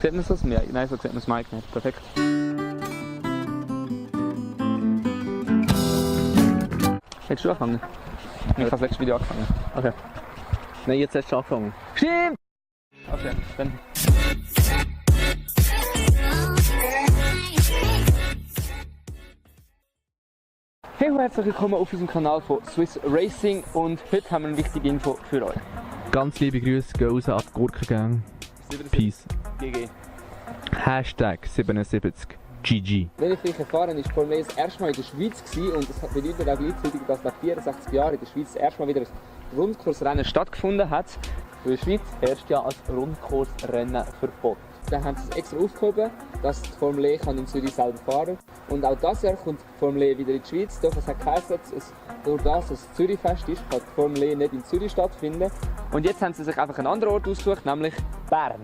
Sieht man so das Meer? Nein, so sieht man das Mike nicht. Perfekt. Hättest du angefangen? Ich habe das letzte Video angefangen. Okay. Nein, jetzt hast du angefangen. Stimmt! Okay, dann. Hey und herzlich willkommen auf unserem Kanal von Swiss Racing und heute haben wir eine wichtige Info für euch. Ganz liebe Grüße, gehen raus an die Gurkengang. Peace. GG. Hashtag 77 GG. Wenn ich richtig erfahren ist Formel E das erste Mal in der Schweiz gewesen, und das bedeutet auch gleichzeitig, dass nach 64 Jahren in der Schweiz das erste Mal wieder ein Rundkursrennen stattgefunden hat. In der Schweiz herrscht ja als Rundkursrennen Verbot. Dann haben sie es extra aufgehoben, dass die Formel E in Zürich selber fahren kann. Und auch dieses Jahr kommt die Formel E wieder in die Schweiz. Doch es hat geheißen, durch das es Zürich-Fest ist, kann die Formel E nicht in Zürich stattfinden. Und jetzt haben sie sich einfach einen anderen Ort ausgesucht, nämlich Bern.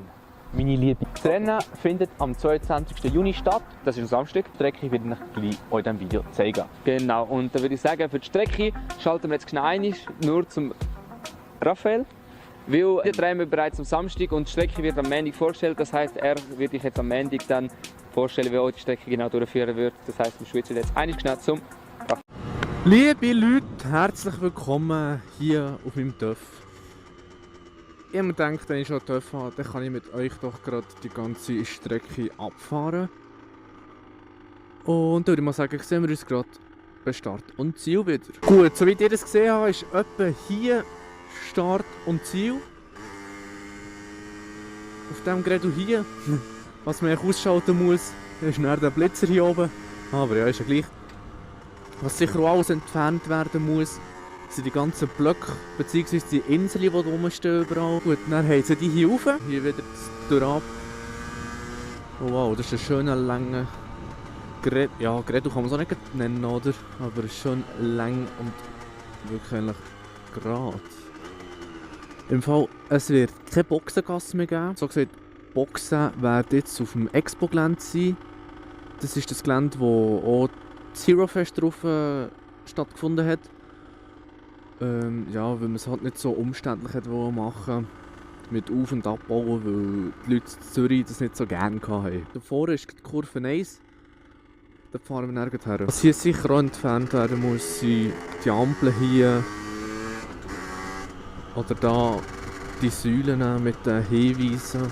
Meine Liebe. Das Rennen findet am 22. Juni statt. Das ist ein Samstag. Die Strecke werde ich gleich in diesem Video zeigen. Genau, und da würde ich sagen, für die Strecke schalten wir jetzt genau ein, nur zum Raphael. Weil wir drehen wir bereits am Samstag und die Strecke wird am Montag vorgestellt. Das heisst, er wird euch jetzt am Montag dann vorstellen, wie euch die Strecke genau durchführen wird. Das heisst, wir schwitzen jetzt einmal schnell zum Raphael. Liebe Leute, herzlich willkommen hier auf meinem TÜV. Ich habe mir gedacht, wenn ich schon TÜV habe, dann kann ich mit euch doch gerade die ganze Strecke abfahren. Und dann würde ich mal sagen, sehen wir uns gerade bei Start und Ziel wieder. Gut, so wie ihr das gesehen habt, ist etwa hier Start und Ziel. Auf diesem Gerät hier. Was man ausschalten muss, ist dann der Blitzer hier oben. Aber ja, ist ja gleich. Was sicher auch alles entfernt werden muss, sind die ganzen Blöcke bzw. die Inseln, die hier rumstehen überall. Gut, dann haben sie die hier rauf. Hier wieder durch ab. Oh wow, das ist ein schöner, langer Gerät. Ja, Gerät kann man es auch nicht nennen, oder? Aber es ist schön lang und wirklich gerade. Im Fall, es wird keine Boxengasse mehr geben. So gesagt, Boxen werden jetzt auf dem Expo-Gelände sein. Das ist das Gelände, wo auch das Hero Fest drauf stattgefunden hat. Ja, weil man es halt nicht so umständlich hat machen mit Auf- und Abbauen, weil die Leute in Zürich das nicht so gerne hatten. Davor ist die Kurve 1. Da fahren wir nirgends her. Was hier sicher auch entfernt werden muss, sind die Ampeln hier. Oder da die Säulen mit den Hinweisen.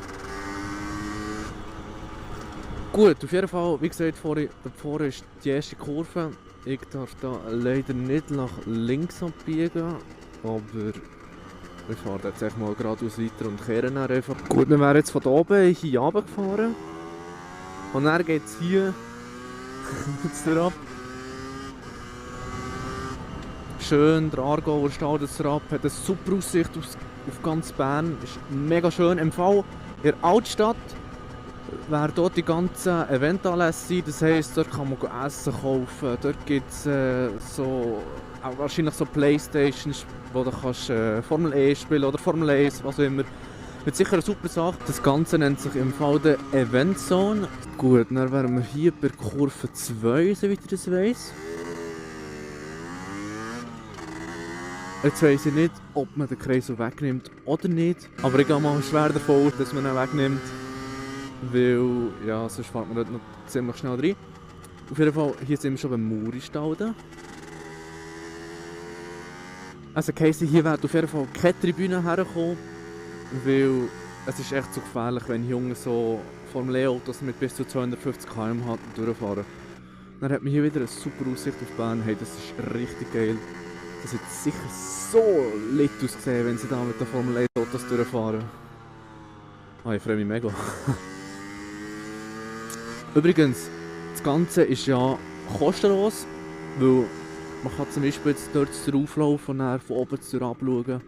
Gut, auf jeden Fall, wie gesagt, davor ist die erste Kurve. Ich darf da leider nicht nach links abbiegen, aber wir fahren jetzt echt mal geradeaus weiter und kehren dann einfach. Gut, wir wären jetzt von da oben hier runtergefahren. Und dann geht es hier ab. Schön, der Aargauer Staudenser hat eine super Aussicht auf ganz Bern. Ist mega schön. Im Fall in der Altstadt werden dort die ganzen Eventanlässe sein. Das heisst, dort kann man Essen kaufen. Dort gibt es auch wahrscheinlich so Playstations, wo du kannst Formel E spielen oder Formel 1, was auch immer. Mit sicher eine super Sache. Das Ganze nennt sich im Fall der Event Zone. Gut, dann wären wir hier bei Kurve 2, soweit ich das weiss. Jetzt weiss ich nicht, ob man den Kreisel wegnimmt oder nicht. Aber ich gehe mal schwer davon aus, dass man ihn wegnimmt. Weil, ja, sonst fährt man dort noch ziemlich schnell rein. Auf jeden Fall, hier sind wir schon beim Muri-Stalden. Also Casey, hier wird auf jeden Fall keine Tribüne herkommen. Weil es ist echt so gefährlich, wenn Junge so Formel E-Autos mit bis zu 250 km/h durchfahren. Dann hat man hier wieder eine super Aussicht auf Bern. Hey, das ist richtig geil. Das wird sicher so lit aussehen, wenn sie da mit den Formel E-Autos durchfahren. Ah, ich freue mich mega. Übrigens, das Ganze ist ja kostenlos, weil man kann zum Beispiel jetzt dort drauflaufen und dann von oben zu abschauen.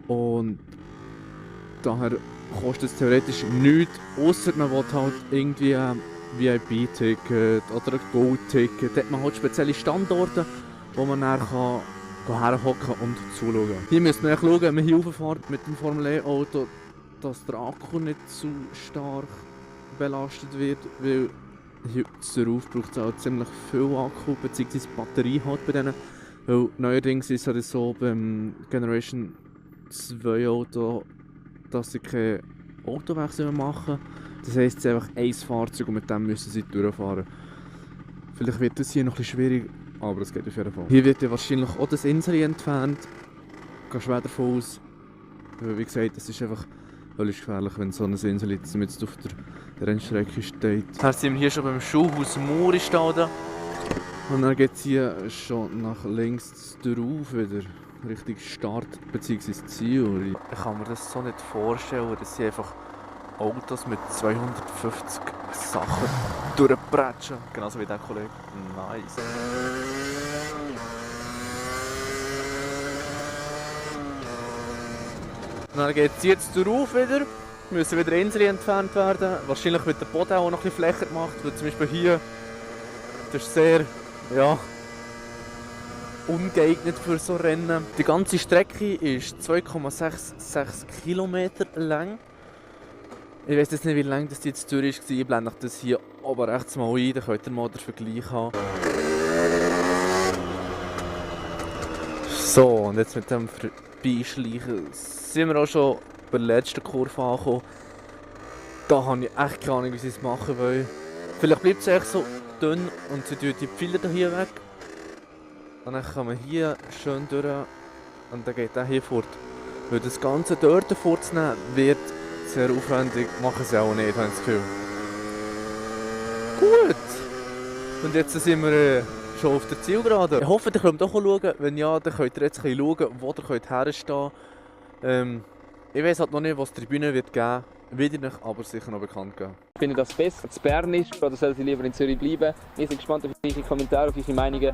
Und daher kostet es theoretisch nichts, ausser man will halt irgendwie ein VIP-Ticket oder ein Gold-Ticket. Da hat man halt spezielle Standorte, wo man dann herhocken und zuschauen kann. Hier müsst ihr schauen, wenn man hier rauffährt mit dem Formel E-Auto, dass der Akku nicht zu stark belastet wird, weil hier darauf braucht es auch ziemlich viel Akku bzw. Batterie halt bei denen. Weil neuerdings ist es so beim Generation 2 Auto, dass sie keine Autowechsel machen. Das heisst, es ist einfach ein Fahrzeug und mit dem müssen sie durchfahren. Vielleicht wird das hier noch ein bisschen schwierig, aber es geht auf jeden Fall. Hier wird ja wahrscheinlich auch das Insel entfernt. Geh schwer davon aus. Wie gesagt, es ist einfach völlig gefährlich, wenn so eine Insel jetzt mit auf der Rennstrecke steht. Jetzt sind wir hier schon beim Schulhaus Muristad. Und dann geht es hier schon nach links drauf wieder. Richtung Start bzw. Ziel. Ich kann mir das so nicht vorstellen, dass sie einfach Autos mit 250 Sachen durchbretschen. Genauso wie der Kollege. Nice. Und dann geht es jetzt drauf wieder. Müssen wieder Inseln entfernt werden. Wahrscheinlich wird der Boden auch noch ein bisschen flächer gemacht. Weil zum Beispiel hier, das ist sehr, ja, ungeeignet für so Rennen. Die ganze Strecke ist 2,66 Kilometer lang. Ich weiß jetzt nicht, wie lang das jetzt durch war. Ich blende euch das hier oben rechts mal ein, dann könnt ihr mal den Vergleich haben. So, und jetzt mit dem Vorbeischleichen sind wir auch schon bei der letzten Kurve angekommen. Da habe ich echt keine Ahnung, wie sie es machen wollen. Vielleicht bleibt es echt so dünn und sie tun die Pfeiler hier weg. Und dann kann man hier schön durch und dann geht er hier fort. Weil das Ganze dort vorzunehmen wird sehr aufwendig, machen sie auch nicht, habe ich das Gefühl. Gut! Und jetzt sind wir schon auf der Zielgerade. Ich hoffe, ihr könnt auch schauen. Wenn ja, dann könnt ihr jetzt schauen, wo ihr herstehen könnt. Ich weiss halt noch nicht, was die Tribüne wird geben wird. Wird ich aber sicher noch bekannt geben. Ich finde das besser, zu Bern ist, oder soll sie lieber in Zürich bleiben? Wir sind gespannt auf eure Kommentare, auf eure Meinungen.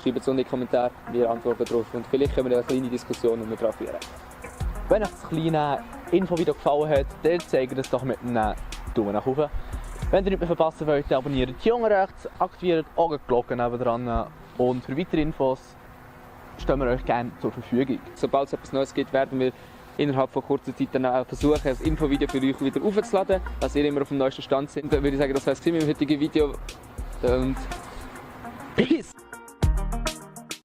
Schreibt es unten in die Kommentare, wir antworten darauf und vielleicht können wir eine kleine Diskussion drauf führen. Wenn euch das kleine Infovideo gefallen hat, dann zeigt es doch mit einem Daumen nach oben. Wenn ihr nicht mehr verpassen wollt, abonniert die Jungen rechts, aktiviert auch die Glocke nebenan und für weitere Infos stehen wir euch gerne zur Verfügung. Sobald es etwas Neues gibt, werden wir innerhalb von kurzer Zeit dann auch versuchen, ein Infovideo für euch wieder aufzuladen, dass ihr immer auf dem neuesten Stand seid. Dann würde ich sagen, das war es mit dem heutigen Video und Peace!